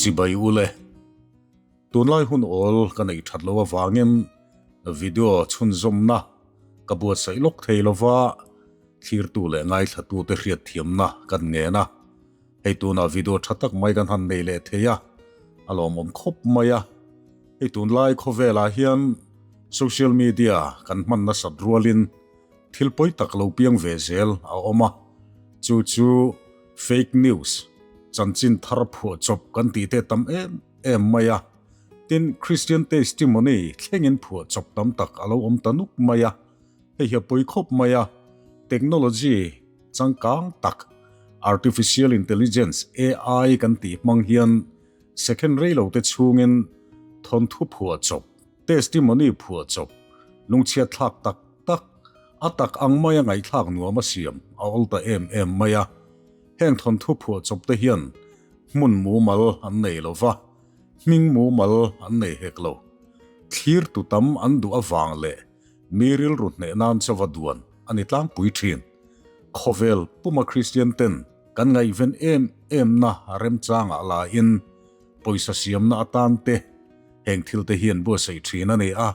Chibai ule. Tunlai hun awl ka neih that loh avangin video chhunzawmna ka buatsaih lawk thei lova, thlirtu leh ngaithlatute hriatthiamna kan ngen a. Hei tunah video tha tak mai kan han nei leh thei a, a lawmawm khawp mai a. Hei tunlai khawvelah hian social media kan hman nasat rualin thil pawi tak lo piang ve zel a awm a, chu chu fake news, chanchin thar phuah chawp kan tih te tam em em mai a. Tin, Christian testimony thlengin phuah chawp tam tak a lo awm ta nuk mai a, hei hi a pawi khawp mai a. Technology changkang tak, Artificial Intelligence, AI, kan tih hmang hian second rei lo te chhungin thawnthu phuah chawp, testimony phuah chawp, lungchhiat thlak tak tak, a tak ang maia ngaihthlak nuam a siam a awl ta em em mai a. Heng thawnthu phuah chawp te hian hmun mumal an nei lo va, hming mumal an nei hek lo. Thlir tu tam an duh avang leh mi rilru hneh nan chawa duan a ni tlangpui thin. Khawvel puma Kristian ten kan ngaihven em em na remchangah lain pawisa siamna atan te heng thil te hian buatsaih thin a ni a,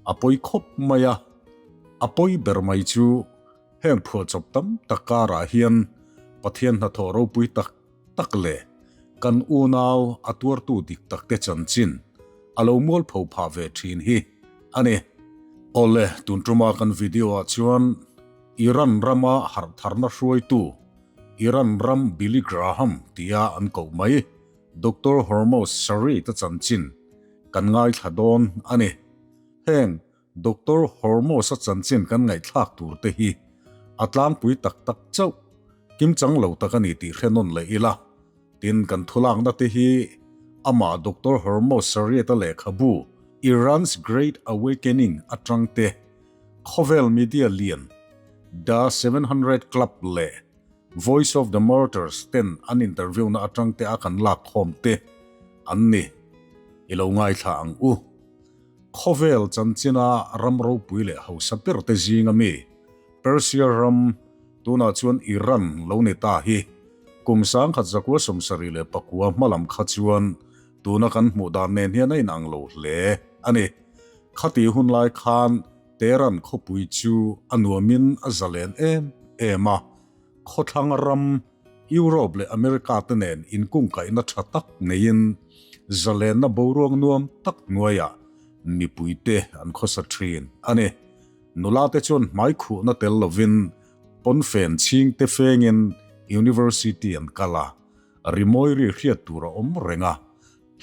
a pawi khawp mai a. A pawi ber mai chu heng phuahchawp tam tak karah hian Pathian hnathawh ropui tak tak leh kan unau a tuartu dik tak te chanchin a lo mualpho phah ve thin hi a ni. Awle, tun tuma kan video ah chuan Iran rama harh tharna hruaitu Iran ram Billy Graham tia an koh mai Doctor Hormoz Sari te chanchin kan ngaithla dawn a ni. Heng Doctor Hormoz-a chanchin kan ngaihthlak tur te hi a tlangpui tak tak chauh, kimchang lo tak a ni tih hre nawn leh ila. Tin, kan thulakna te hi amah Doctor Hormoz Sariat-a lehkhabu Iran's Great Awakening atang te, khawvel media lian The 700 Club leh Voice of the Martyrs ten an interview-na atang te a kan lak khawm te an ni. I lo ngaithla ang u. Khawvel chanchina ram ropui leh hausa ber te zinga mi Persia ram, tunah chuan Iran lo ni ta hi kum 1979 hmalam kha chuan tuna kan hmuh dan nen hian a inang lo hle a ni. Khati hun lai khan Tehran khawpui chu a nuamin a zalen em em a, khawthlang ram Europe leh America te nen inkungkaihna tha tak neiin zalenna boruak nuam tak hnuaiah mipuite an khawsa thin a ni. Nula te chuan hmaikhuhna tel lovin pawnfen chhing te fengin University an kal a, rimawi ri hriat tur a awm reng a,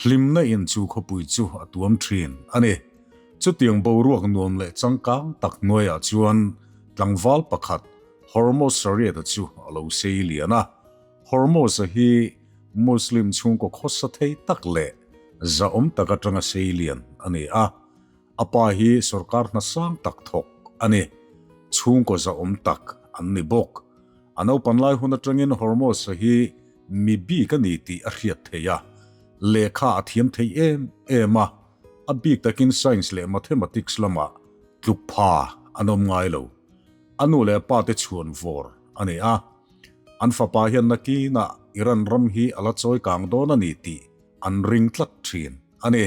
hlimna in chu khawpui chu a tuam thin a ni. Chutiang boruak nuam leh changkang tak hnuaiah chuan tlangval pakhat Hormoz Sariat-a chu a lo sei lian a. Hormoz-a hi Muslim chhungkaw khawsa thei tak leh zahawm tak atanga sei lian a ni a. A pa hi sorkar hna sang tak thawk a ni. Chhungkaw zahawm tak an ni bawk. A naupan lai hun atangin Hormoz-a hi mi bik a ni tih a hriat theih a. Lehkha a thiam thei em em a, a bik takin Science leh Mathematics lamah tluk pha an awm ngai lo. A nu leh a pa te chhuan vawr a ni a, an fapa hian nakinah Iran ram hi a la chawi kang dawn a ni tih an ring tlat thin a ni.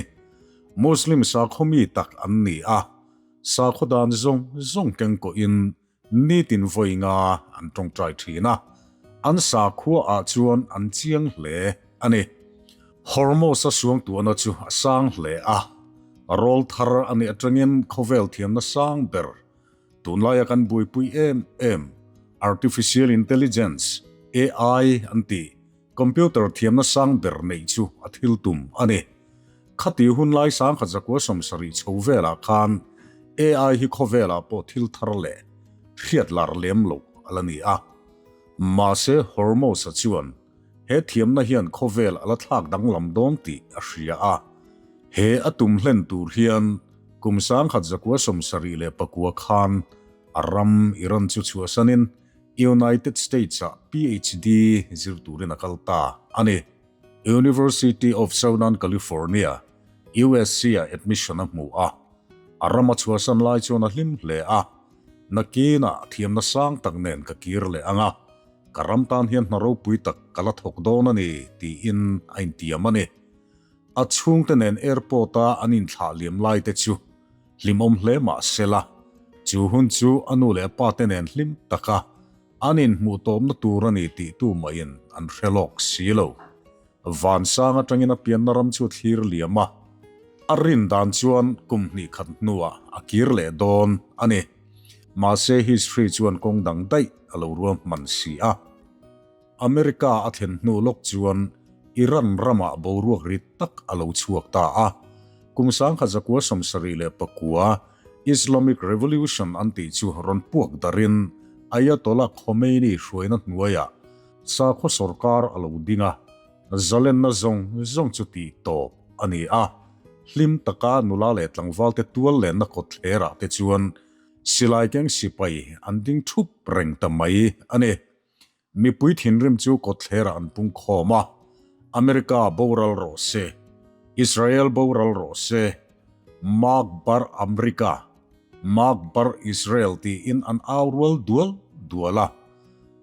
Muslim sakhaw mi tak an ni a, sakhaw dan zawng zawng keng kawhin nitin vawi nga an tawngtai thin a, an sakhua ah chuan an chiang hle a ni. Hormuz-a suangtuahna chu a sang hle a, rawl thar a nih atangin khawvel thiamna sang ber Tunlaia kan buaipui em em Artificial Intelligence, AI, an tih, computer thiamna sang ber neih chu a thil tum a ni. Khati hun lai 1970 chho velah khan AI hi khawvelah pawh thil thar leh hriat lar lem loh a la ni a. Mahse Hormoz-a chuan he thiamna hian khawvel a la thlak danglam dawn tih a hria a. He a tum hlen tur hian Kum 1979 khan a ram Iran chu chhuahsanin United States-ah PhD zir turin a kal ta a ni. University of Southern California, USC-ah admission a hmu a. A ram a chhuahsan lai chuan a hlim hle a, Nakinah thiamna sang tak nen ka kir leh ang a, ka ram tan hian hna ropui tak ka la thawk dawn a ni, tiin a intiam a ni. A chhungte nen airport-a an inthlah liam lai te chu hlimawm hle mah se la, chu hun chu a nu leh a pa te nen hlim taka an inhmuh tawpna tur a ni tih tu mahin an hre lawk si lo. Vansang atangin a pianna ram chu a thlir liam a, a rin dan chuan kum hnih khat hnuah a kir leh dawn a ni. Mahse history chuan kawng dang daih a lo ruahman si a. America a thlen hnu lawk chuan Iran ramah boruak rit tak a lo chhuak ta a. Kum 1979 Islamic Revolution an tih chu rawn puak darin Ayatollah Khomeini hruaina hnuaiah sakhaw sorkar a lo ding a, zalenna zawng zawng chu tih tawp a ni a. Hlim taka nula leh tlangvalte tual lenna kawtthlerah te chuan silai keng sipai an ding thup reng ta mai a ni. Mipui thinrim chu kawtthlerah an pung khawm a, America boral rawh se, Israel boral rawh se, Mark bar Amrika, Mark bar Israel tiin an au rual dual dual a.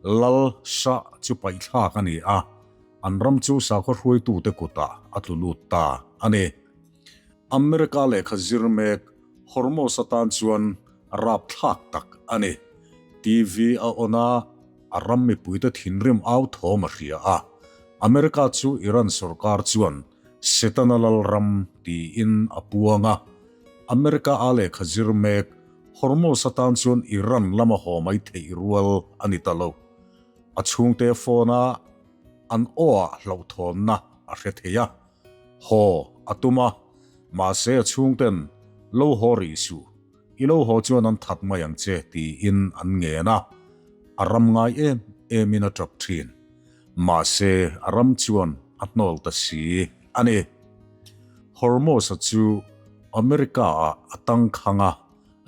Lal Shah chu paihthlak a ni a, an ram chu sakhaw hruaitute kutah a tlu lut ta a ni. America lehkha zir mek Hormuz atan chuan rapthlak tak a ni. TV a on a, a ram mipuite thinrim au thawm a hria a. America chu Iran sorkar chuan Setana lalram tiin a puang a. America a lehkha zir mek Hormuz atan chuan Iran lama haw mai theih rual a ni ta lo. A chhungte phone a an aw ah hlauhthawnna a hre thei a. Haw a tum a, mahse a chhungten lo haw rih suh, i lo haw chuan an that mai ang che tiin an ngen a, a ram ngai em emin a tap thin. Mahse a ram chuan a hnawl ta si a ni. Hormoz-a chu America-ah a tangkhang a,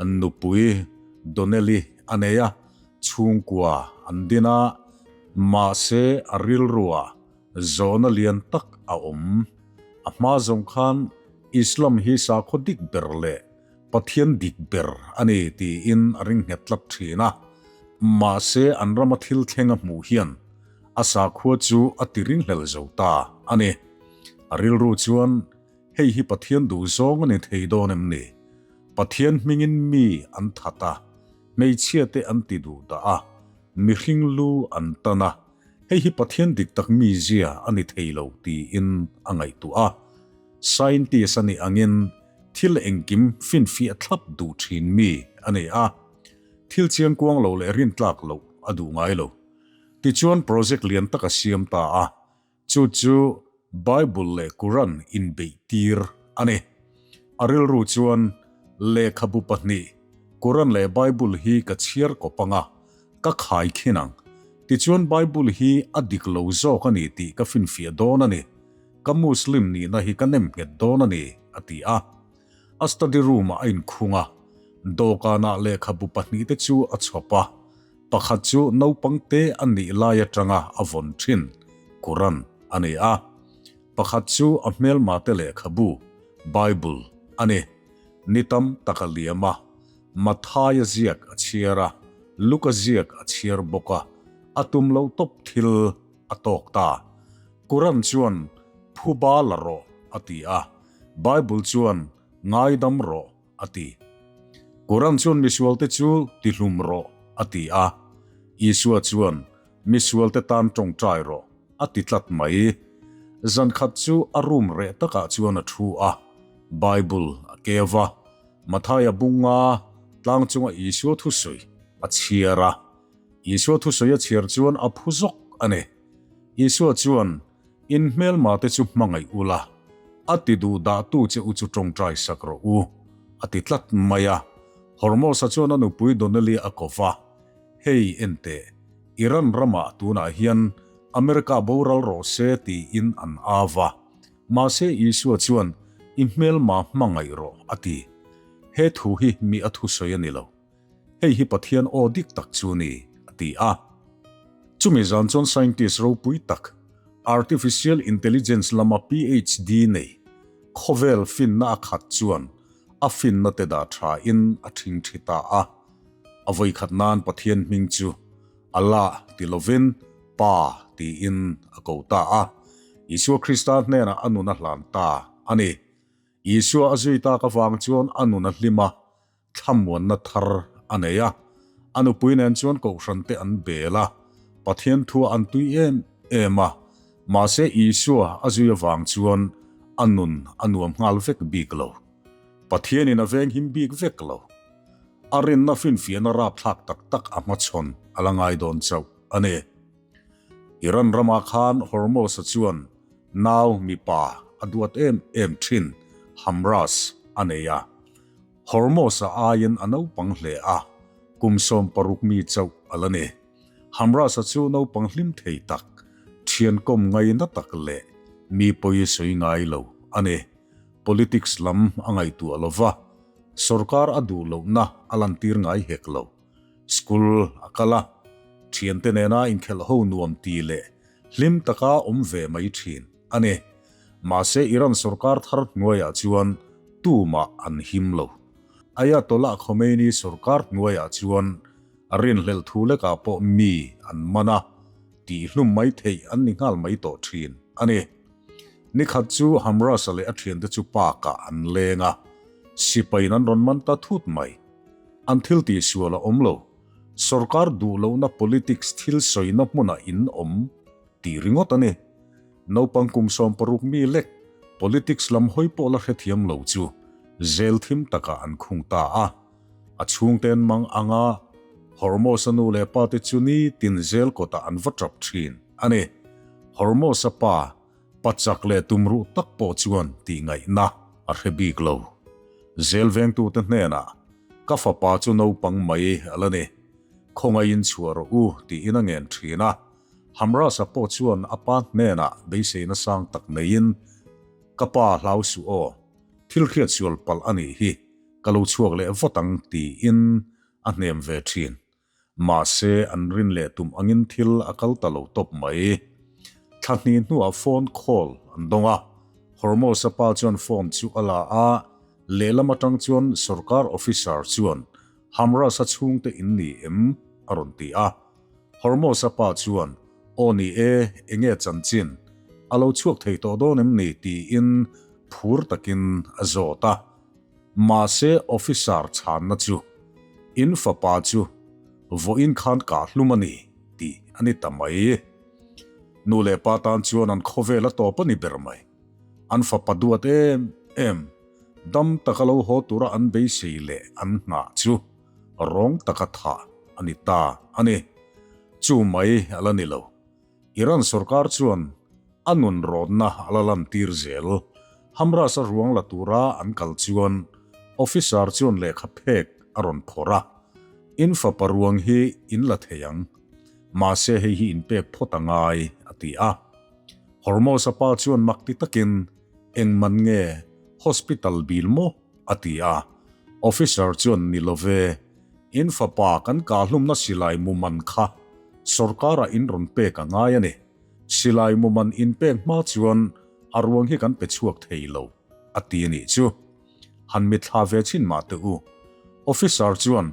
nupui Donnelly a nei a, chhungkua an din a, mahse a rilruah Zawhna lian tak a awm. A hma zawng khan Islam hi sakhaw dik ber leh Pathian dik ber a ni tiin a ring nghet tlat thin a. Mahse an rama thil thleng a hmuh hian a sakhua chu a ti ringhlel zo ta a ni. A rilru chuan hei hi Pathian duh zawng a ni thei dawn em ni? Pathian hmingin mi an that a, hmeichhia te an ti duh dah a, mihring lu an tan a, Hei hi Pathian dik tak mizia a ni thei lo tiin a ngaihtuah a. Scientist a nih angin thil engkim finfiah thlap duh thin mi a ni a. Thil chiangkuang lo leh rintlak loh a duh ngai lo. Tichuan project lian tak a siam ta a. Chu chu Bible leh Quran inbeih tir a ni. A rilru chuan lehkhabu pahnih, Quran leh Bible hi ka chhiar kawp ang a, ka khai khin ang. Tichuan Bible hi a dik lo zawk a ni tih ka finfiah dawn a ni. Ka Muslim nihna hi ka nem nghet dawn a ni, a ti a. A study room-ah a inkhung a, dawhkanah lehkhabu pahnihte chu a chhawp a. Pakhat chu naupang te a nih lai atanga a vawn thin, Quran, a ni a. Pakhat chu a hmelma te lehkhabu, Bible, a ni. Ni tam tak a liam a, Mathaia ziak a chhiar a, Luka ziak a chhiar bawk a, a tum lo tawp thil a tawk ta. Quran chuan phuba la rawh a ti a, Bible chuan ngaidam rawh a ti. Quran chuan misualte chu tihlum rawh a ti a, Isua chuan misualte tan tawngtai rawh a ti tlat mai. Zan khat chu a room reh takah chuan a thu a, Bible a keu a, Mathaia bunga tlang chunga Isua thusawi a chhiar a. Isua thusawi a chhiar chuan a phu zawk a ni. Isua chuan In hmelma te chu hmangaih ula, a ti duh dahtu che u chu tawngtai sak rawh u, a ti tlat mai a. Hormosa chuan a nupui Donnelly a ko va, Hei enteh, Iran ramah tunah hian America boral rawh se tiin an au va. Mahse Isua chuan i hmelma hmangaih rawh a ti. He thu hi mi a thusawi a ni lo. Hei hi Pathian aw dik tak chu ni, a ti a. Chumi zan chuan scientist ropui tak, artificial intelligence lama PhD nei, khawvel finna a khat chuan a finna te dah tha in a thing thi ta a. A vawikhat nan Pathian hming chu Allah ti lovin Pa tiin a ko ta a. Isua Krista hnenah a nun a hlan ta. a ni. Isua a zui tak avang chuan a nun a hlim a, thlamuanna thar a nei a. A nupui nen chuan kohhran te an bel a, Pathian thua an tui em em a. Mahse Isua a zui avang chuan a nun a nuam nghal vek bik lo. Pathianin a venghim bik vek lo. A rinna finfiahna rapthlak tak tak a hmachhawn a la ngai dawn chauh a ni. Iran ramah khan Hormuz-a chuan nau mipa a duat em em thin Hamras a nei a. Hormuz-a aiin a naupang hle a, kum 60 mi chauh a la ni. Hamras-a chu naupang hlim thei tak, thian kawm ngaina tak leh mi pawi sawi ngai lo a ni. Politics lam a ngaihtuah lo va, sorkar a duh lohna a lantir ngai hek lo. School a kal a, thiante nena inkhelh ho nuam ti leh hlim taka awm ve mai thin a ni. Mahse Iran sorkar thar hnuaiah chuan tumah an him lo. Ayatollah Khomeini sorkar hnuaiah chuan rinhlelh thu lekah pawh mi an man a, tihhlum mai theih an ni nghal mai tawh thin a ni. Nikhat chu Hamrasa leh a thiante chu park-ah an leng a, sipaiin an rawn man ta thut mai. An thil tihsual a awm lo. Sorkar duh lohna politics thil sawina hmunah in awm tih ringawt a ni. Naupang kum 60 mi lek politics lam hawi pawh la hrethiam lo chu zel thim takah an khung ta a. A chhungten mang anga Hormos-a nu leh pa te chu nitin zel kawtah an va tap thin a ni. Hormos-a pa Pachak leh tumruh tak pawh chuan tihngaihna a hre bik lo. Zel vengtute hnenah, Ka fapa chu naupang mai a la ni. Khawngaihin chhuah rawh u, tiin a ngen thin a. Hamrasa pawh chuan a pa hnenah beiseina sang tak neiin, Ka pa hlau suh aw, thil hriat sual palh a nih hi, ka lo chhuak leh vat ang, tiin a hnem ve thin. Mahse, an rin leh tum angin thil a kal ta lo tawp mai. Thla hnih hnuah phone call an dawng a, Hormoz-a pa chuan phone chu a la a, lehlam atang chuan sorkar officer chuan Hamras-a chhungte in ni em? a rawn ti a. Hormoz-a pa chuan, Aw ni e, enge chanchin? A lo chhuak thei tawh dawn em ni? tiin phur takin a zawt a. Mahse officer chhanna chu in fapa chu vawiin khan kah hlum a ni tih a ni ta mai. Nu leh pa tan chuan an khawvel a tawp a ni ber mai. An fapa duat em em, dam taka lo haw tura an beisei leh an nghah chu rawng taka thah a ni ta a ni. Chu mai a la ni lo. Iran sorkar chuan a nun rawtna a la lantir zel. Hamras-a ruang la tura an kal chuan officer chuan lehkha phek a rawn phawrh a, In fapa ruang hi in la thei ang, mahse hei hi in pek phawt a ngai, a ti a. Hormoz-a pa chuan mak ti takin, Eng man nge, hospital bill maw? a ti a. Officer chuan ni love, in fapa kan kahlumna silai mu man kha sorkarah in rawn pek a ngai a ni. Silai mu man in pek hma chuan a ruang hi kan pe chhuak thei lo, a ti a nih chu. Han mitthla ve chin mah teh u. Officer chuan,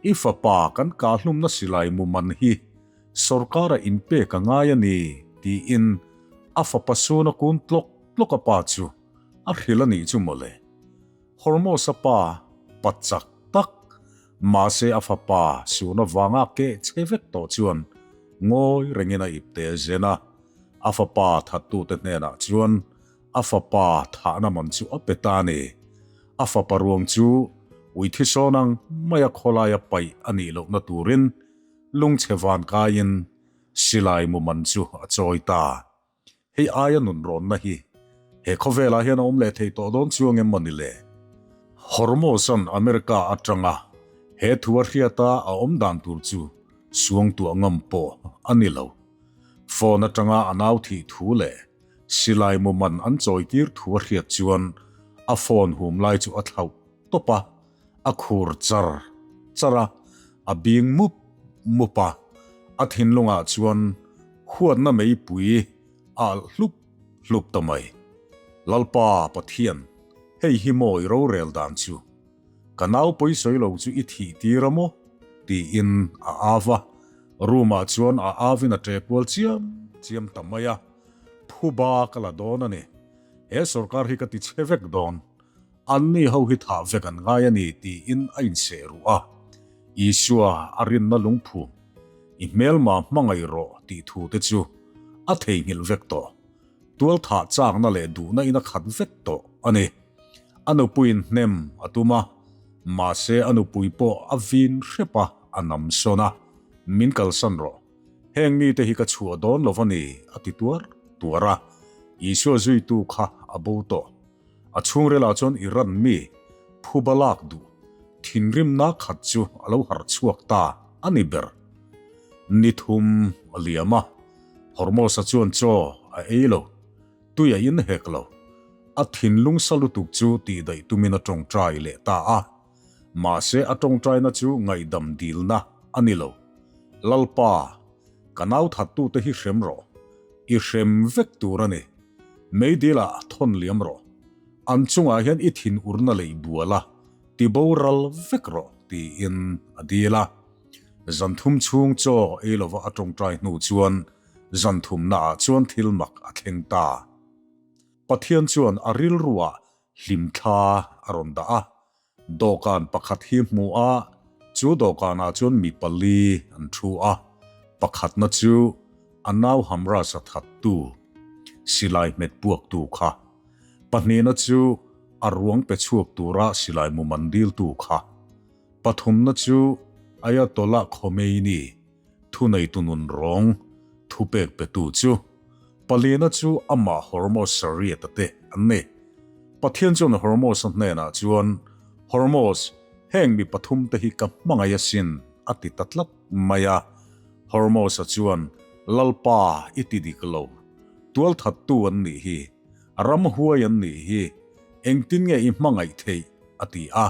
I fapa kan kahlumna silai mu man hi sorkarah in pek a ngai a ni, tiin a fapa suna kun tlawk tlawk a pa chu A hrilh a nih chu mawle. Hormos-a pa, pa chak tak, mahse a fapa suhna vanga keh che vek tawh chuan ngawi rengin a ipte a zen a. A fapa thattute hnenah chuan a fapa thahna man chu a pe ta a ni. A fapa ruang chu ui thisawn ang maia khawlaia paih a nih lohna turin lungchhe van kaiin silai mu man chu a chawi ta. Hei aia nunrawnna hi he khawvelah hian a awm leh thei tawh dawn chuang em maw ni le? Hormuz-a'n America atanga he thu a hriata a awm dan tur chu suangtuah ngam pawh a ni lo. Phone atanga a nau thih thu leh silai mu man an chawitir thu a hriat chuan a phone hum lai chu a thlauh tawp a, a khur char char a, a bing mup mup a, a thinlungah chuan huatna meipui a alh hlup hlup ta mai. Lalpa Pathian, hei hi maw i rorel dan chu? Ka nau pawisawi lo chu i thih tir a maw? tiin a av a, room ah chuan a avin a ṭe kual chiam chiam ta mai a, phuba ka la dawn a ni. He sorkar hi ka ti chhe vek dawn. Anni ho hi thah vek an ngai a ni tiin a inseh ruh a. Isua a rinna lungphum, I hmelma hmangaih rawh tih thu te chu a theihnghilh vek tawh. Tual thah chakna leh duhna in a khat vek tawh a ni. A nupuiin hnem a tum a, mahse a nupui pawh a vin hrep a, a nam sawn a, Min kalsan rawh. Heng mite hi ka chhuah dawn lo va ni, a ti tuar tuar a. Isua zuitu kha a bo tawh. A chhungrilah chuan Iran mi phuba lak duh thinrimna khat chu a lo harh chhuak ta a ni ber. Ni thum a liam a, Hormosa chuan chaw a ei lo, tui a in hek lo. A thinlung sa lutuk chu tihdaih tumin a tawngtai leh ta a. Mahse a tawngtaina chu ngaihdam dilna a ni lo. Lalpa, ka nau thattute hi hrem rawh. I hrem vek tur a ni. Meidilah thawn liam rawh. An chungah hian i thin urna leih bual a, ti boral vek rawh, tiin a dil a. Zan thum chhung chaw ei lova a tawngtai hnu chuan zan thumnaah chuan thil mak a thleng ta. Pathian chuan a rilruah hlimthla a rawn dah a, dawhkan pakhat hi hmu a, chu dawhkanah chuan mi pali an thu a, pakhatna chu a nau Hamrasa thattu, silai hmet puaktu kha, pahnihna chu a ruang pe chhuak tura silai mu man diltu kha, pathumna chu Ayatollah Khomeini, Thuneitu nun rawng thupek petu chu Palina chu amah Hormuz Sariat-a te an ni. Pathian chuan Hormuz-a hnenah chuan, Hormuz, heng mi pathum te hi ka hmangaih asin, a ti ta tlat mai a. Hormuz-a chuan, Lalpa, i ti dik lo. Tualthattu an nih hi. Ramhuai an nih hi. Engtin nge i hmangaih theih? a ti a.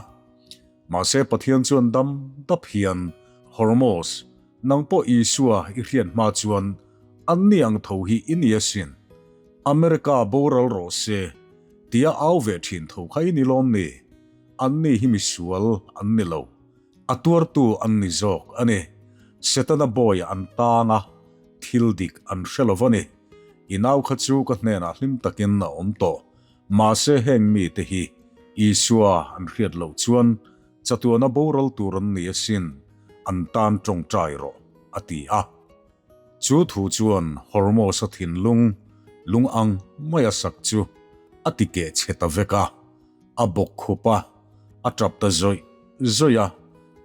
Mahse Pathian chuan dam dap hian, Hormuz, nang pawh Isua i hriat hma chuan anni ang tho hi i ni asin. America boral rawh se, tia au ve thin tho kha i ni lawm ni? Anni hi misual an ni lo. A tuartu an ni zawk a ni. Setana bawiah an tang a, thil dik an hre lo va ni. I nau kha chu ka hnenah hlim takin a awm tawh. Mahse heng mite hi Isua an hriat loh chuan chatuana boral tur an ni asin, an tan tawngtai rawh, a ti a. Chu thu chuan Hormos-a thinlung lung ang maia sak chu a ti keh chhe ta vek a, a bawk khup a, a tap ta zawih zawih a,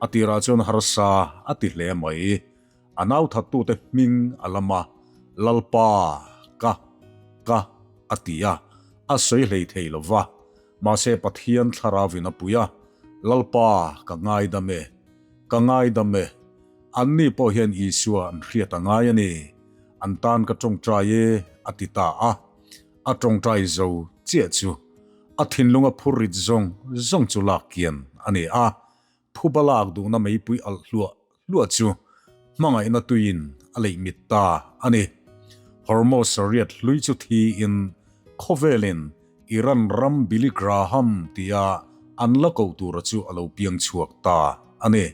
a tirah chuan harsa a ti hle mai. A nau thattute hming a lam a, Lalpa, ka, ka, a ti a, a sawi hlei thei lo va. Mahse Pathian thlarauin a pui a, Lalpa, ka ngaidam e, ka ngaidam e. Anni pawh hian Isua an hriat a ngai a ni, an tan ka tawngtai e, a ti ta a. A tawngtai zo chiah chu a thinlunga phurrit zawng zawng chu lak kian a ni a, Phuba lak duhna meipui alh hluah hluah chu hmangaihna tuiin a leih mit ta a ni. Hormuz riat hlui chu thiin khawvelin Iran ram Billy Graham tia an la koh tura chu a lo piang chhuak ta a ni.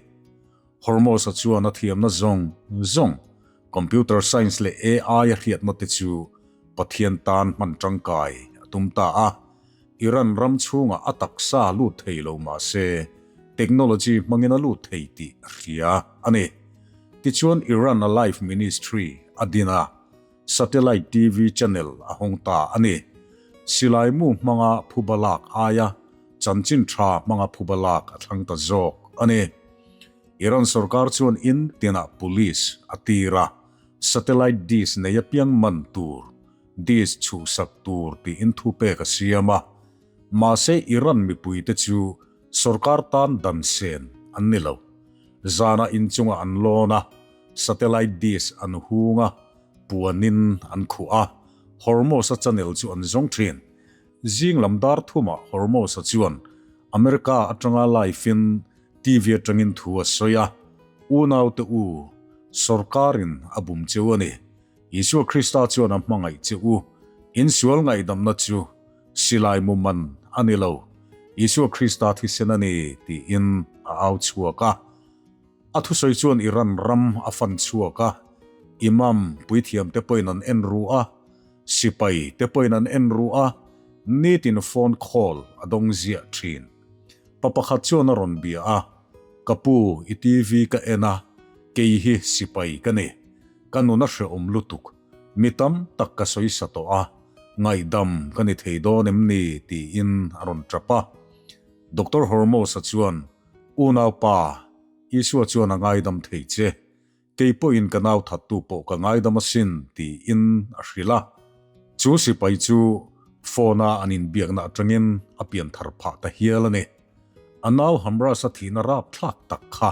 Hormuz-a chuan a thiamna zawng zawng, computer science leh AI a hriatna te chu Pathian tan hman tangkai a tum ta a. Iran ram chhungah a taksa lut thei lo mah se, technology hmangin a lut thei tih a hria a ni. Tichuan Iran Alive Ministry a din a, satellite TV channel a hawng ta a ni. Silai mu hmanga phuba lak aia chanchin tha hmanga phuba lak a thlang ta zawk a ni. Iran sorkar chuan in tinah police a tir a, satellite dish nei apiang man tur Dish chhuhsak tur tiin thupek a siam a, mahse Iran mipuite chu sorkar tan dan sen an ni lo. Zanah inchungah an lawn a, satellite dish an hung a, puanin an khuh a, Hormuz-a channel chu an zawng thin. Zing lam dar thumah Hormuz-a chuan America atanga live-in TV atangin thu a sawi a, Unaute u, sorkarin a bum cheu a ni. Isua Krista chuan a hmangaih che u. In sual ngaihdamna chu silai mu man a ni lo, Isua Krista thisen a ni, tiin a au chhuak a. A thusawi chuan Iran ram a fan chhuak a, Imam puithiamte pawhin an en ru a, sipai te pawhin an en ru a, Nitin phone call a dawng ziah thin. Pa pakhat chuan a rawn bia a, Ka pu, i TV ka en a, kei hi sipai ka ni. Ka nun a hrehawm lutuk. Mi tam tak ka sawi sa tawh a, ngaihdam ka ni thei dawn em ni? tiin a rawn tap a. Doctor Hormoz-a chuan, Unaupa, Isua chuan a ngaidam thei che. Kei pawhin ka nau thattu pawh ka ngaidam asin, tiin a hrilh a. Chu sipai chu phone-a an inbiakna atangin a pian thar phah ta hial a ni. A nau Hamras-a thihna rapthlak tak kha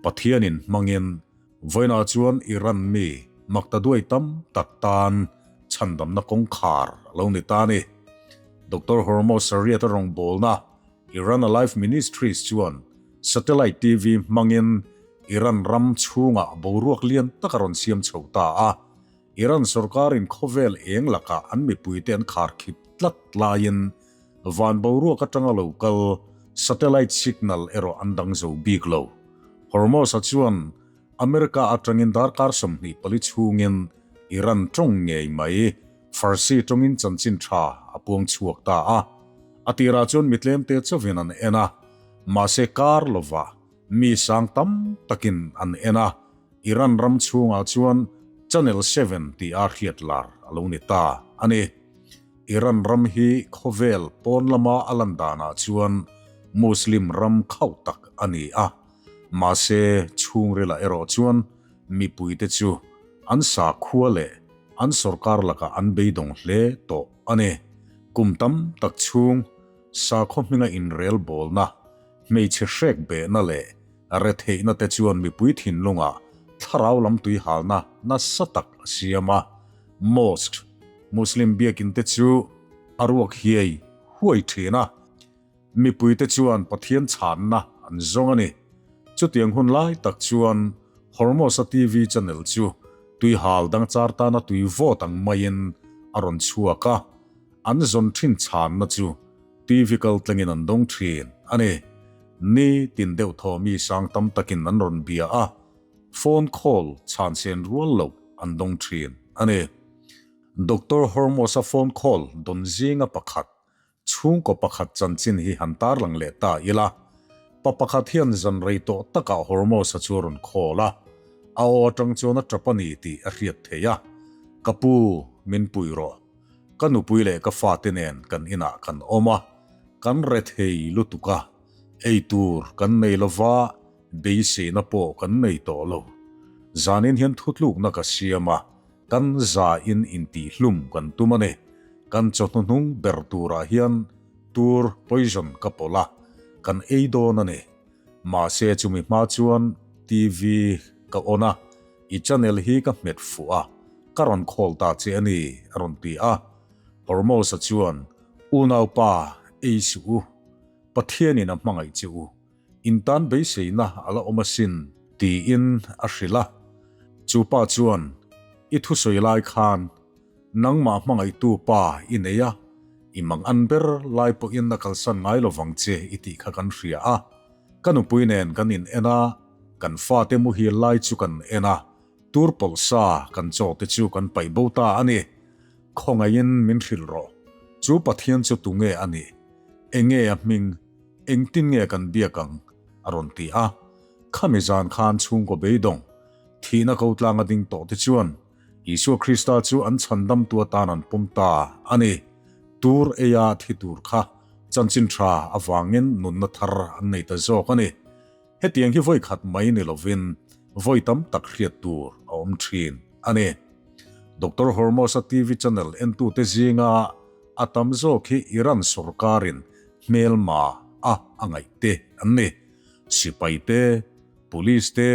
Pathianin hmangin vawiinah chuan Iran mi maktaduai tam tak tan chhandamna kawngkhar a lo ni ta a ni. Doctor Hormoz Sariat-a rawngbawlna Iran Alive Ministries chuan Satellite TV hmangin Iran ram chhungah boruak lian tak a rawn siam chho ta a. Iran sorkarin khawvel eng lakah an mipuite an kharkhip tlat laiin van boruak atanga lo kal satellite signal erawh an dang zo bik lo. Hormuz-a chuan America atangin darkar 24 chhungin Iran tawng ngei mai Farsi tawngin chanchin tha a puang chhuak ta a. A tirah chuan mi tlemte chauhin an en a, mahse kar lova mi sang tam takin an en a, Iran ram chhungah chuan Channel 7 tih a hriat lar a lo ni ta a ni. Iran ram hi khawvel pawn lama a lan danah chuan Muslim ram khauh tak a ni a, mahse chhungrilah erawh chuan mipuite chu an sakhua leh an sorkar lakah an beidawng hle tawh a ni. Kum tam tak chhung sakhaw hminga inrel bawlna, hmeichhe hrek behna leh retheihna te chuan mipui thinlungah thlarau lam tuihalna nasa tak a siam a. Mosque, Muslim biakin te chu a ruak hiai huai thin a. Mipuite chuan Pathian chhanna an zawng a ni. Chutiang hun lai tak chuan Hormoz-a TV channel chu tuihal dang char tana tui vawt ang maiin a rawn chhuak a, an zawn thin chhanna chu TV kal tlengin an dawng thin a ni. Ni tin deuh thaw mi sang tam takin an rawn bia a, phone call chhan sen rual loh an dawng thin a ni. Doctor Hormoz-a phone call dawn zinga pakhat Chhungkaw pakhat chanchin hi han tarlang leh ta ila, pa pakhat hian zan rei tawh takah Hormoz-a chu a rawn khawl a, a aw atang chuan a tap a ni tih a hriat theih a, Ka pu, min pui rawh. Ka nupui leh ka fate nen kan inah kan awm a, kan re thei lutuk a, ei tur kan nei lova, beiseina pawh kan nei tawh lo. Zanin hian thutlukna ka siam a, Kan za in intihhlum kan tum a ni. Kan chawhnu hnung ber turah hian tur poison ka pawlh a, kan ei dawn a ni. Mahse chumi hma chuan TV ka on a, i channel hi ka hmet fuh a, ka rawn call ta che a ni, a rawn ti a. Hormoz-a chuan, Unaupa, ei suh u. Pathianin a hmangaih che u. In tan beiseina a la awm asin, tiin a hrilh a. Chu pa chuan, I thusawi lai khan nangmah hmangaihtu pa i nei a, i mang an ber lai pawhin a kalsan ngai lovang che i tih kha kan hria a. Ka nupui nen kan in en a, kan fate muhil lai chu kan en a, tur pawlh sa kan chaw te chu kan paih bo ta a ni. Khawngaihin min hrilh rawh. Chu Pathian chu tunge a nih? Enge a hming? Engtin nge kan biak ang? a rawn ti a. Khami zan khan chhungkaw beidawng, thihna ko tlanga ding tawh te chuan Isua Krista chu an chhandamtu atan an pawm ta a ni. Tur eia thi tur kha chanchin tha avangin nunna thar an nei ta zawk a ni. Hetiang hi vawi khat mai ni lovin vawi tam tak hriat tur a awm thin a ni. Doctor Hormoz-a TV channel entute zinga a tam zawk hi Iran sorkarin hmelma a a ngaih te an ni. Sipai te, Police te,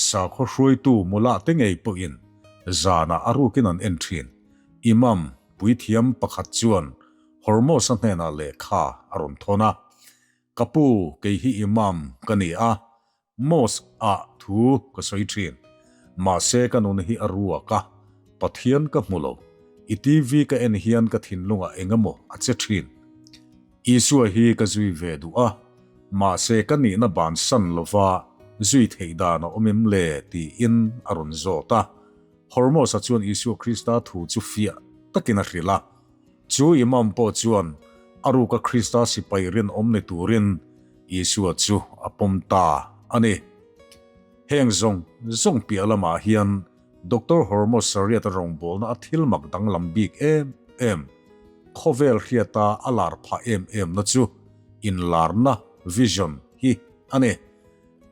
sakhaw hruaitu mula te ngei pawhin zanah a rukin an en thin. Imam, puithiam pakhat chuan Hormoz-a hnenah lehkha a rawn thawn a. Ka pu, kei hi Imam ka ni a, Mosque ah thu ka sawi thin. Mahse ka nun hi a ruak a, Pathian ka hmu lo. I TV ka en hian ka thinlungah eng emaw a che thin. Isua hi ka zui ve duh a, mahse ka nihna bansan lova zui theih dan a awm em le tiin a rawn zawt a. Hormoz-a chuan Isua Krista thu chu fiah takin a hrilh a. Chu Imam pawh chuan a ruka Krista sipai rinawm ni turin Isua chu a pawm ta a ni. Heng zawng zawng piah lamah hian Doctor Hormoz Shariat-a rawngbawlna a thil mak danglam bik em em, khawvel hriata a lar phah em emna chu inlarna, vision, hi a ni.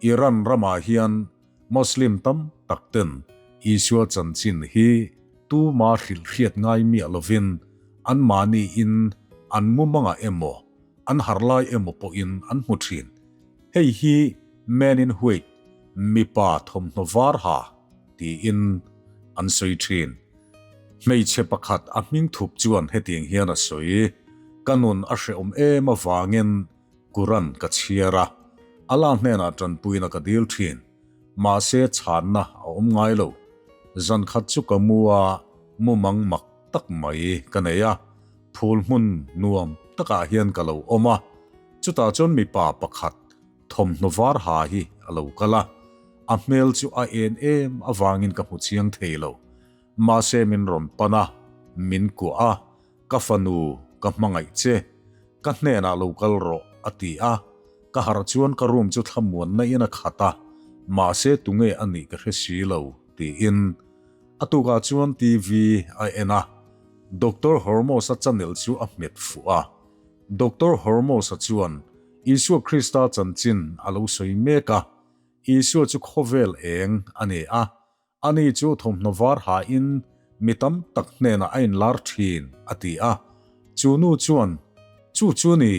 Iran ramah hian Muslim tam tak ten Isua chanchin hi tuma hrilh hriat ngai miah lovin anmahni in an mumangah emaw, an harh lai emaw pawhin an hmu thin. Hei hi Man in White, mipa thawmhnaw var ha, tiin an sawi thin. Hmeichhe pakhat a hming thup chuan hetiang hian a sawi, Ka nun a hrehawm em avangin Quran ka chhiar a, Allah hnenah tanpuina ka dil thin. Mahse chhanna a awm ngai lo. Zan khat chu ka mu a, mumang mak tak mai ka nei a, phul hmun nuam takah hian ka lo awm a, chutah chuan mipa pakhat thawmhnaw var ha hi a lo kal a, a hmel chu a en em avangin ka hmu chiang thei lo. Mahse min rawn pan a, min kuah a, Ka fanu, ka hmangaih che. Ka hnenah lo kal rawh, a ti a. Ka harh chuan ka room chu thlamuanna in a khat a, mahse tunge a nih ka hre si lo, tiin. A tukah chuan TV a en a, Doctor Hormoz-a channel chu a hmet fuh a. Doctor Hormoz-a chuan Isua Krista chanchin a lo sawi mek a, Isua chu khawvel eng a ni a, Ani chu thawmhnaw var hain mi tam tak hnenah a inlar thin, a ti a. Chu nu chuan, Chu chu ni,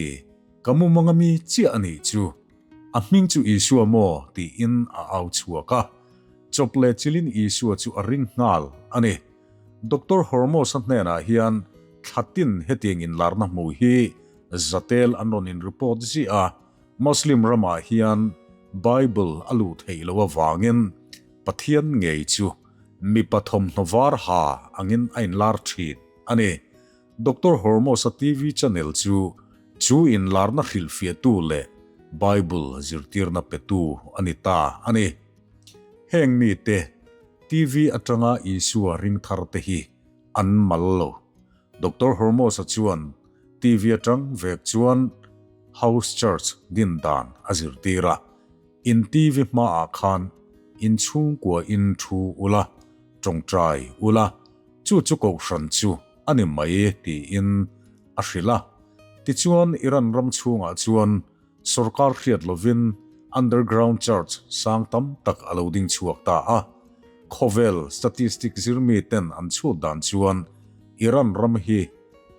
ka mumanga mi chiah a nih chu. A hming chu Isua maw? tiin a au chhuak a. Chawp leh chilin Isua chu a ring nghal a ni. Doctor Hormoz-a hnenah hian thla tin hetiang inlarna hmu hi zatel an rawn in-report ziah a. Muslim ramah hian Bible a luh theih loh avangin Pathian ngei chu mipa thawmhnaw var ha angin a inlar thin a ni. Doctor Hormoz-a TV channel chu chu inlarna hrilhfiahtu leh Bible zirtirna petu a ni ta a ni. Heng mite TV atanga Isua ring thar te hi an mal lo. Doctor Hormoz-a chuan TV atang vek chuan House Church din dan a zirtir a, in TV hmaah khan in chhungkua in thu ula, tawngtai ula, chu chu kohhran chu a ni mai tiin a hrilh a. Tichuan Iran ram chhungah chuan sorkar hriat lovin underground church sang tam tak a lo ding chhuak ta a. Khawvel statistic zirmi ten an chhut dan chuan Iran ram hi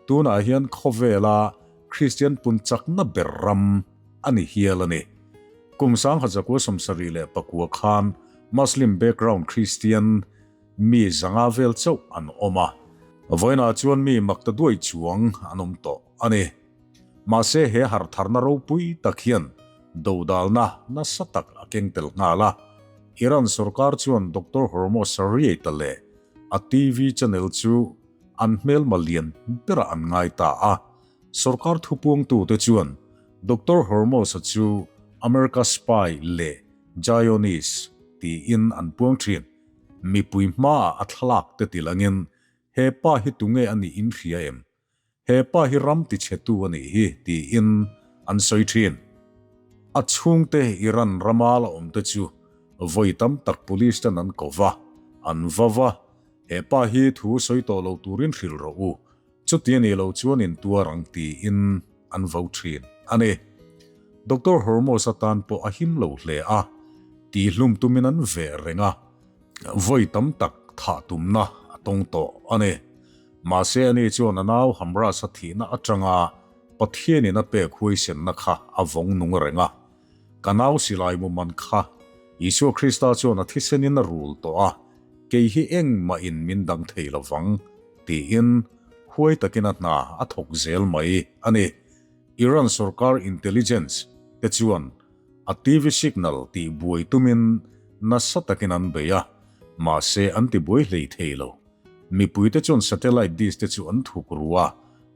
tunah hian khawvela Kristian pun chakna ber ram a ni hial a ni. Kum 1979 khan Muslim background Kristian mi zanga vel chauh an awm a, vawiinah chuan mi makta duai chuang an awm tawh a ni. Mahse he harhtharna ropui tak hian dodalna nasa tak a keng tel nghal a, Iran sorkar chuan Doctor Hormoz Shariat-a leh a TV channel chu an hmelma lian berah an ngai ta a. Sorkar thupuangtute chuan Doctor Hormoz-a chu America spy leh Zionist tiin an puang thin. Mipui hmaah a thlalak te til angin he pa hi tunge a nih in hria em? He pa hi ram tichhetu a nih hi tiin an sawi thin. A chhungte Iran rama la awmte chu vawi tam tak police ten an ko va, an va va. He pa hi thu sawi tawh lo turin hrilh rawh u, chuti a nih loh chuan in tuar ang tiin an vo thin a ni. Doctor Hormoz atan pawh a him lo hle a, tihlum tumin an veh reng a, vawi tam tak thah tumna a tawng tawh a ni. Mahse ani chuan a nau Hamras-a thihna atanga Pathianin a pek huaisenna kha a vawng nung reng a. Ka nau silai mu man kha Isua Krista chuan a thisenin a rul tawh a, kei hi engmah in min dang thei lo vang, tiin huai takin a hna a thawk zel mai a ni. Iran sorkar intelligence te chuan a TV signal tih buai tumin nasa takin an bei a, mahse an ti buai hlei thei lo. Mipuite chuan satellite dish te chu an thuk ru a,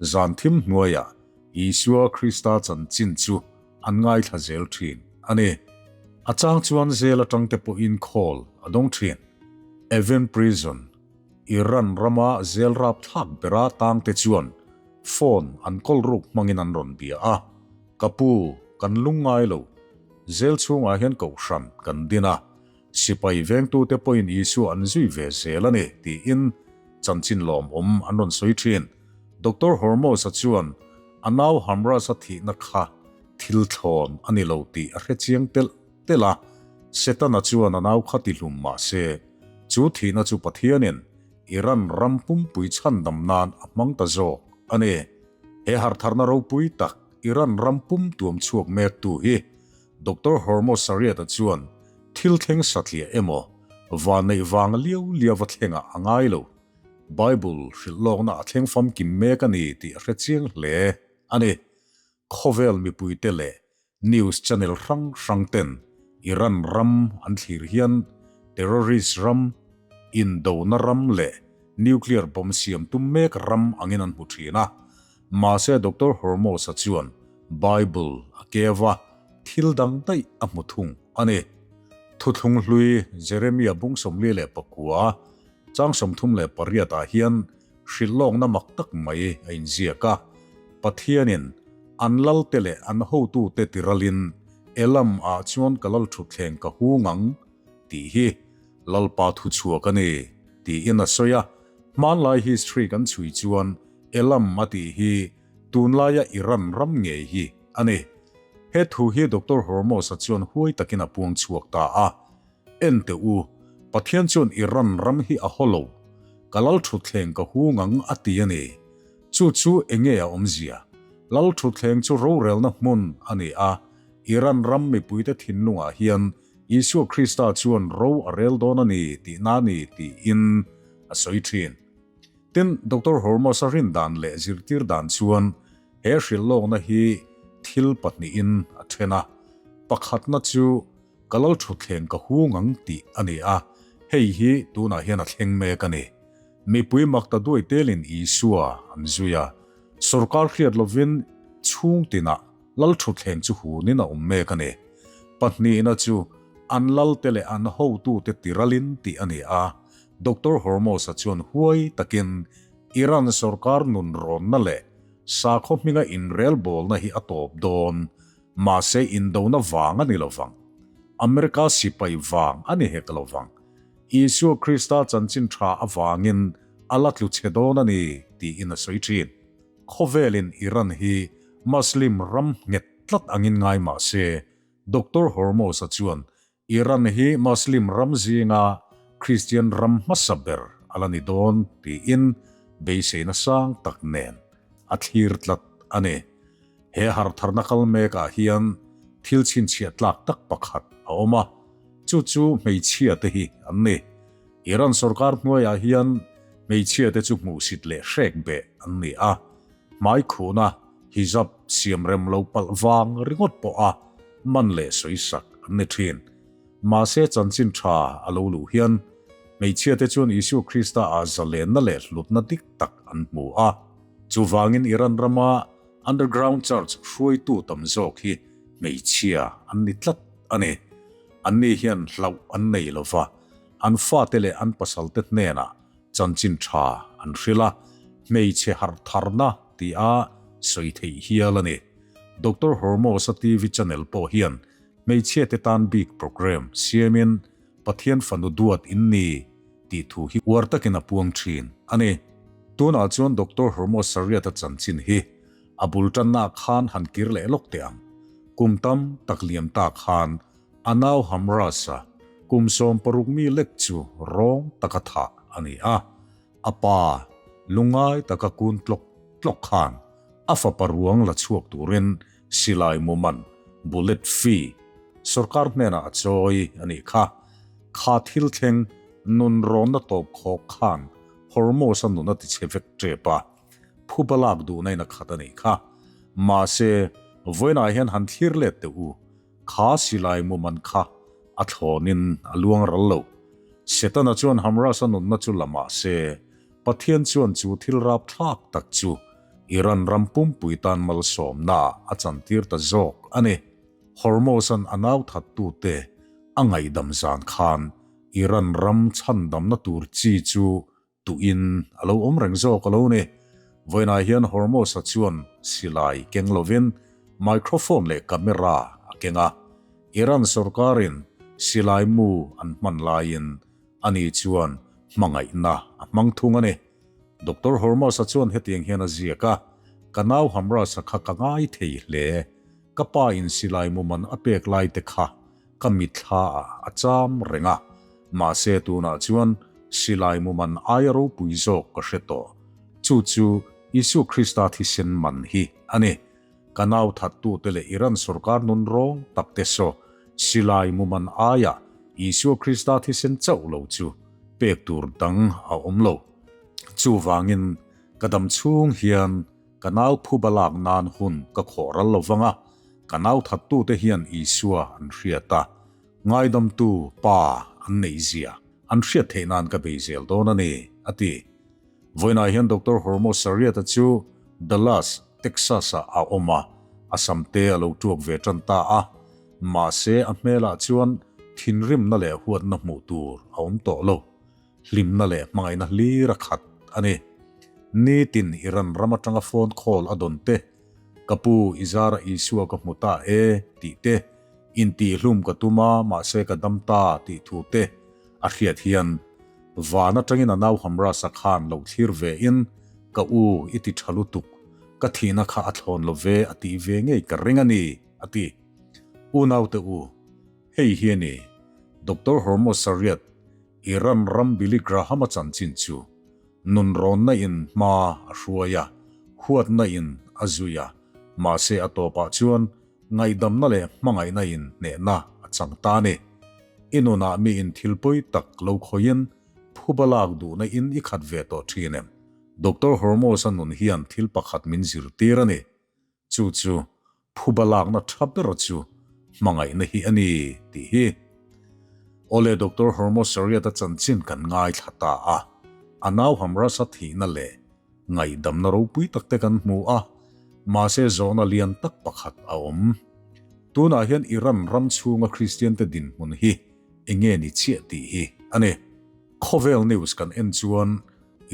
zan thim hnuaiah Isua Krista chanchin chu an ngaithla zel thin a ni. A chang chuan zel atang te pawhin call a dawng thin. Evin Prison, Iran rama zel rapthlak bera tang te chuan. Phone an kawl ruk hmangin an rawn bia a, Ka pu, kan lung ngai lo. Zel chhungah hian kohhran kan din a, sipai vengtute pawhin Isua an zui ve zel a ni, tiin chanchin lawmawm an rawn sawi thin. Doctor Hormoz-a chuan a nau Hamraz-a thihna kha thil thlawn a ni lo tih a hre chiang telh telh a, Setana chuan a nau kha tihlum mah se, chu thihna chu Pathianin Iran ram pumpui chhandam nan a hmang ta zawk a ni. He hartharna ropui tak Iran ram pum tuam chhuak mektu hi Doctor Hormoz Sariat-a chuan thil thleng satliah emaw vanneih vanga liau liau a thlengah a ngai lo. Bible hrilh lawkna a thleng famkim mek a ni tih a hre chiang hle a ni. Khawvel mipuite leh News channel hrang hrang ten Iran ram an thlir hian terrorist ram, indona ram leh nuclear bomb siam tum mek ram angin an hmu thin a. Mahse Doctor Hormoz-a chuan Bible a keu a, thil dang daih a hmu thung a ni. Thuthlung hlui Jeremia bung 49, chang 38 ah hian Hrilh lawkna mak tak mai a inziak a, Pathianin an lalte leh an hotute tiralin Elam ah chuan ka lal thutthleng ka hung ang tih hi Lalpa thuchhuak a ni tiin a sawi a. Hmanlai history kan chhui chuan Elam a tih hi tunlaia Iran ram ngei hi a ni. He thu hi Doctor Hormoz-a chuan huai takin a puang chhuak ta a. En teh u, Pathian chuan Iran ram hi a haw lo, ka lal thutthleng ka hung ang a ti a ni. Chu chu enge a awmzia? Lal thutthleng chu rorelna hmun a ni a, Iran ram mipuite thinlungah hian Isua Krista chuan ro a rel dawn a ni tihna a ni tiin a sawi thin. Tin, Doctor Hormoz-a rin dan leh zirtir dan chuan he hrilhlawkna hi thil pahnihin a then a. Pakhatna chu Ka lal thutthleng ka hung ang tih a ni a, hei hi tunah hian a thleng mek a ni. Mipui mak ta duai telin Isua an zui a, sorkar hriat lovin chhung tinah lal thutthleng chu hunin a awm mek a ni. Pahnihna chu an lalte leh an hotute tiralin tih a ni a, Doctor Hormoz-a chuan huai takin Iran sorkar nunrawnna leh sakhaw hminga inrelbawlna hi a tawp dawn Mahse indona vang a ni lo vang. America sipai vang a ni hek lo vang. Isua Krista chanchin tha avangin a la tlu chhe dawn a ni, tiin a sawi thin. Khawvelin Iran hi Muslim ram nghet tlat angin ngai mah se, Doctor Hormoz-a chuan Iran hi Muslim ram zinga Kristian ram hmasa ber a la ni dawn tiin beiseina sang tak nen a thlir tlat a ni. He hartharna kal mekah hian thil chhinchhiah tlak tak pakhat a awm a, chu chu hmeichhia te hi an ni. Iran sorkar hnuaiah hian hmeichhia te chu hmuhsit leh hrek beh an ni a, hmaikhuna hijab siam rem lo palh vang ringawt pawha man leh sawisak an ni thin. Mahse chanchin tha a lo luh hian hmeichhia te chuan Isua Krista ah zalenna leh hlutna dik tak an hmu a. Chuvangin Iran rama Underground Church hruaitu tam zawk hi hmeichhia an ni tlat a ni. Anni hian hlauh an nei lova, an fate leh an pasalte hnenah chanchin tha an hrilh a, hmeichhe harh tharna tia sawi theih hial a ni. Doctor Hormoz-a TV channel pawh hian hmeichhiate tan bik programme siamin Pathian fanu duat in ni tih thu hi uar takin a puang thin a ni. Tunah chuan Doctor Hormoz Sariat-a chanchin hi a bul tanna khan han kir leh lawk teh ang. Kum tam tak liam ta khan A nau Hamrasa kum 16 mi lek chu rawng taka thah a ni a. A pa lungngai taka kun tlawk tlawk khan a fapa ruang la chhuak turin silai muman, bullet fee, sorkar hnenah a chawi a nih kha. Kha thil thleng nunrawnna tawp khawk khan Hormoz-a nun a tichhe vek tep a, phuba lak duhna in a khat a nih kha. Mahse, vawiinah hian han thlir let teh u. Kha silai muman kha a thlawnin a luang ral lo. Setana chuan Hamras-a nunna chu la mah se, Pathian chuan chu thil rapthlak tak chu Iran ram pumpui tan malsawmna a chantir ta zawk a ni. Hormuz-a'n a nau thattute a ngaihdam zan khan Iran ram chhandamna tur chi chu Tuin a lo awm reng zawk a lo ni. Vawiinah hian Hormoz-a chuan silai keng lovin microphone leh camera a keng a. Iran sorkarin silai mu an hman laiin ani chuan hmangaihna a hmang thung a ni. Doctor Hormoz-a chuan hetiang hian a ziak a, Ka nau Hamras-a kha ka ngai thei hle. Ka pa in silai mu man a pek lai te kha ka mitthla ah a cham reng a, mahse tunah chuan silai mu man aia ropui zawk ka hre tawh. Chu chu Isua Krista thisen man hi a ni. Ka nau thattute leh Iran sorkar nun rawng tak te saw silai mu man aia Isua Krista thisen chauh lo chu pek tur dang a awm lo. Chuvangin ka dam chhung hian Ka nau phuba lak nan hun ka khawh ral lo vang a, ka nau thattute hian Isua an hriat a, ngaidamtu Pa an neih zia an hriat theih nan ka bei zel dawn a ni, a ti. Vawiinah hian Doctor Hormoz Sariata chu Dallas, Texas-ah a awm a, a samte a lo tuak ve tan ta a, mahse a hmelah chuan thinrimna leh huatna hmuh tur a awm tawh lo. Hlimna leh hmangaihna hlir a khat a ni. Nitin Iran ram atanga phone call a dawn te, Ka pu i zara Isua ka hmu ta e tih te, Intihhlum ka tum a mahse ka dam ta tih thu te a hriat hian van atangin a nau Hamrasa khan lo thlir ve in Ka u i ti tha lutuk, ka thihna kha a thlawn lo ve a tih ve ngei ka ring a ni a ti. Unaute u, hei hi a ni Doctor Hormoz Sariat Iran ram Billy Graham-a chanchin chu nunrawnna in hma a hruai a, huatna in a zui a, mahse a tawpah chuan ngaihdamna leh hmangaihna in hnehna a chang ta a ni. I nunah mi in thil pawi tak lo khawiin phuba lak duhna in i khat ve tawh thin em? Doctor Hormoz-a nun hian thil pakhat min zirtir a ni. Chu chu phuba lakna tha ber chu hmangaihna hi a ni tih hi. Awle Doctor Hormoz Shariat-a chanchin kan ngaithla ta a, a nau Hamrasa thihna leh ngaihdamna ropui tak te kan hmu a, mahse zawhna lian tak pakhat a awm. Tunah hian Iran ram chhunga Kristiante dinhmun hi enge ni chiah tih hi a ni. Khawvel news kan en chuan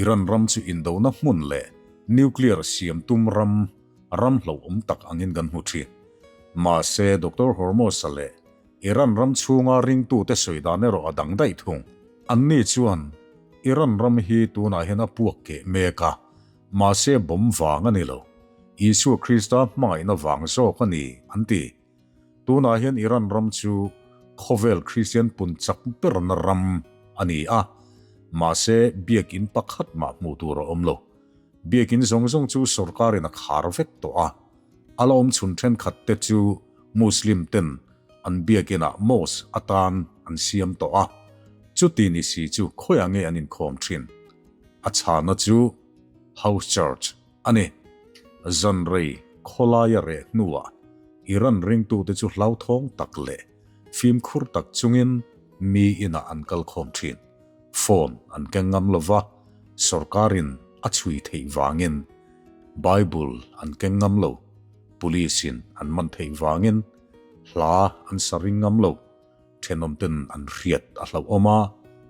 Iran ram chu indona hmun leh nuclear siam tum ram ram hlauhawm tak angin kan hmu thin. Mahse, Doctor Hormoz-a leh Iran ram chhunga ringtute sawi dan erawh a dang daih thung. Anni chuan Iran ram hi tunah hian a puak keh mek a, mahse bomb vang a ni lo. Isua Krista hmangaihna vang zawk a ni, an ti. Tunah hian Iran ram chu khawvel Kristian pun chak berna ram a ni a, mahse biakin pakhat mah hmuh tur a awm lo. Biakin zawng zawng chu sorkarin a khar vek tawh a, a la awm chhun thenkhat te chu Muslim ten an biakinah mosque atan an siam tawh a, chuti ni si chu khawiah nge an inkhawm thin? A chhana chu House Church A ni, zanrei khawlaia reh hnuah Iran ringtute chu hlauthawng tak leh fimkhur tak chungin mi inah an kal khawm thin. Phone an keng ngam lo va, sorkarin a chhui theih vangin. Bible an keng ngam lo, police-in an man theih vangin. Hla an sa ring ngam lo, thenawmten an hriat a hlauhawm a,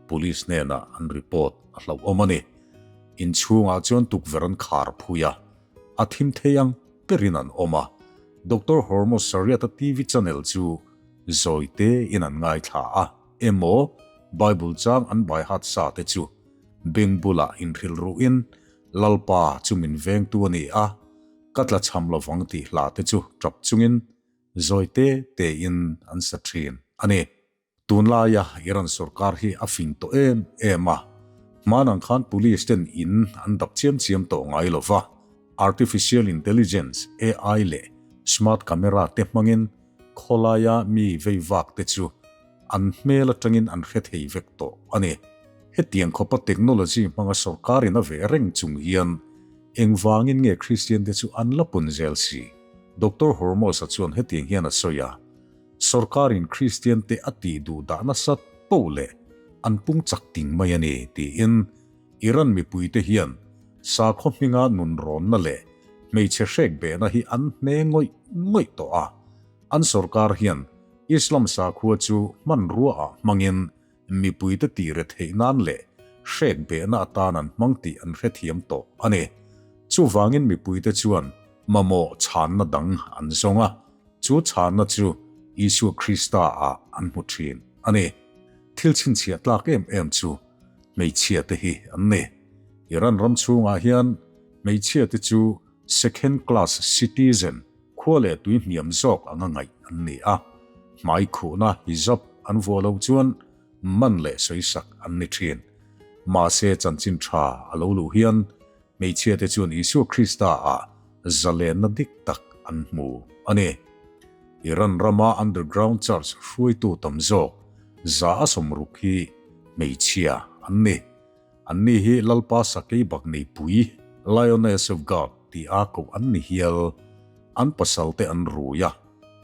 police hnenah an report a hlauhawm a ni. Inchhungah chuan tukverh an khar phui a, a thim thei ang berin an awm a. Doctor Hormoz Sariata TV channel chu zawi tein an ngaithla a, emaw Bible chang an baihat sa te chu beng bulah inhrilh ruhin Lalpa chu min vengtu a ni a, ka tlachham lovang tih hla te chu tap chungin Zawi te tein an sa thin a ni. Tunlaia Iran sorkar hi a fing tawh em em a, hmanang khan police ten in an dap chiam chiam tawh ngai lo va, Artificial Intelligence, AI, leh smart camera te hmangin khawlaia mi vei vak te chu an hmel atangin an hre thei vek tawh a ni. Hetiang khawpa technology hmanga sorkarin a veh reng chung hian engvangin nge Kristian te chu an la pun zel si? Doctor Hormoz-a chuan hetiang hian a sawi a, Sorkarin Kristian te a tih duh dah nasat poh leh an pung chak ting mai a ni, tiin Iran mipuite hian sakhaw hminga nunrawnna leh hmeichhe hrek behna hi an hne ngawih ngawih tawh a. An sorkar hian Islam sakhua chu hmanruaah hmangin mipuite tih re theih nan leh hrek behna atan an hmang tih an hrethiam tawh a ni. Chuvangin mipuite chuan mamawh chhanna dang an zawng a, chu chhanna chu Isua Krista-ah an hmu thin a ni. Thil chhinchhiah tlak em em chu hmeichhiate hi an ni. Iran ram chhungah hian hmeichhiate chu second class citizen, khua leh tui hniam zawk anga ngaih an ni a, hmai khuhna hijab an vuah loh chuan man leh sawisak an ni thin. Mahse chanchin tha a lo luh hian hmeichhiate chuan Isua Krista-ah zalenna dik tak an hmu a ni. Iran rama underground church hruaitu tam zawk 160 hi hmeichhia an ni. Anni hi Lalpa Sakei Bakneipui, Lioness of God, tih a koh an ni hial. An pasalte an rui a,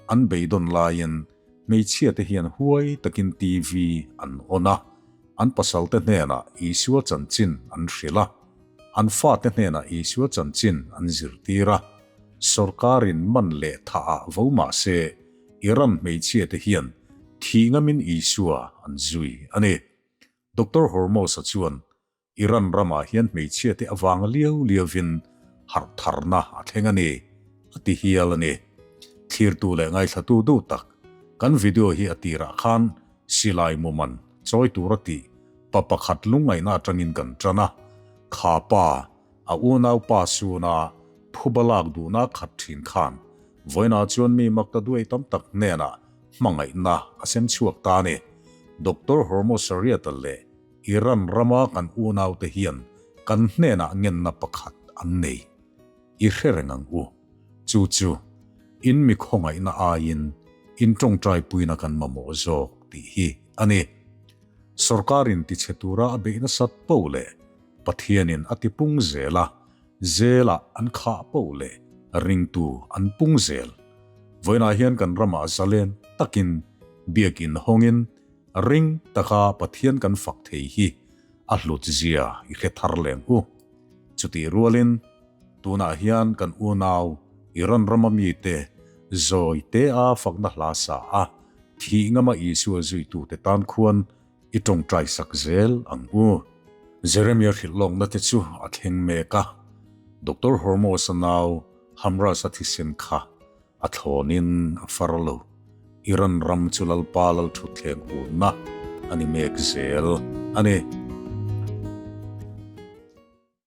an beidawn laiin hmeichhiate hian huai takin TV an on a, an pasalte hnenah Isua chanchin an hrilh a, an fate hnenah Isua chanchin an zirtir a. Sorkarin man leh thah ah vo mah se, Iran hmeichhiate hian thih ngamin Isua an zui a ni. Doctor Hormoz-a chuan Iran ramah hian hmeichhiate avanga liau liauvin harh tharna a thleng a ni, a ti hial a ni. Thlirtu leh ngaithlatu duh tak, kan video hi a tirah khan silai muman chawi tura tih pa pakhat lungngaihna atangin kan tan a, kha pa, a unaupa suna phuba lak duhna khat thin khan vawiinah chuan mi makta duai tam tak hnenah hmangaihna a sem chhuak ta a ni. Doctor Hormoz Shariat-a leh Iran rama kan unaute hian kan hnenah ngenna pakhat an nei. I hre reng ang u. Chu chu, in mi khawngaihna aiin in tawngtaipuina kan mamawh zawk tih hi a ni. Sorkarin tichhe tura a beih nasat poh leh Pathianin a tipung zel a, Zelah an khah poh leh ringtu an pung zel. Vawiinah hian kan ramah zalen takin biakin hawngin ring taka Pathian kan fak thei hi a hlut zia i hre thar leng u. Chutih rualin tunah hian kan unau Iran rama mite zawi te a fakna hla sa a thih ngama Isua zuitute tan khuan I tawngtai sak zel ang u. Jeremia hrilh lawkna te chu a thleng mek a, Doctor Hormoz-a nau Hamraz-a thisen kha a thlawnin a far lo. Iran ram chu Lalpa Lalthutthleng hunna a ni mek zel a ni.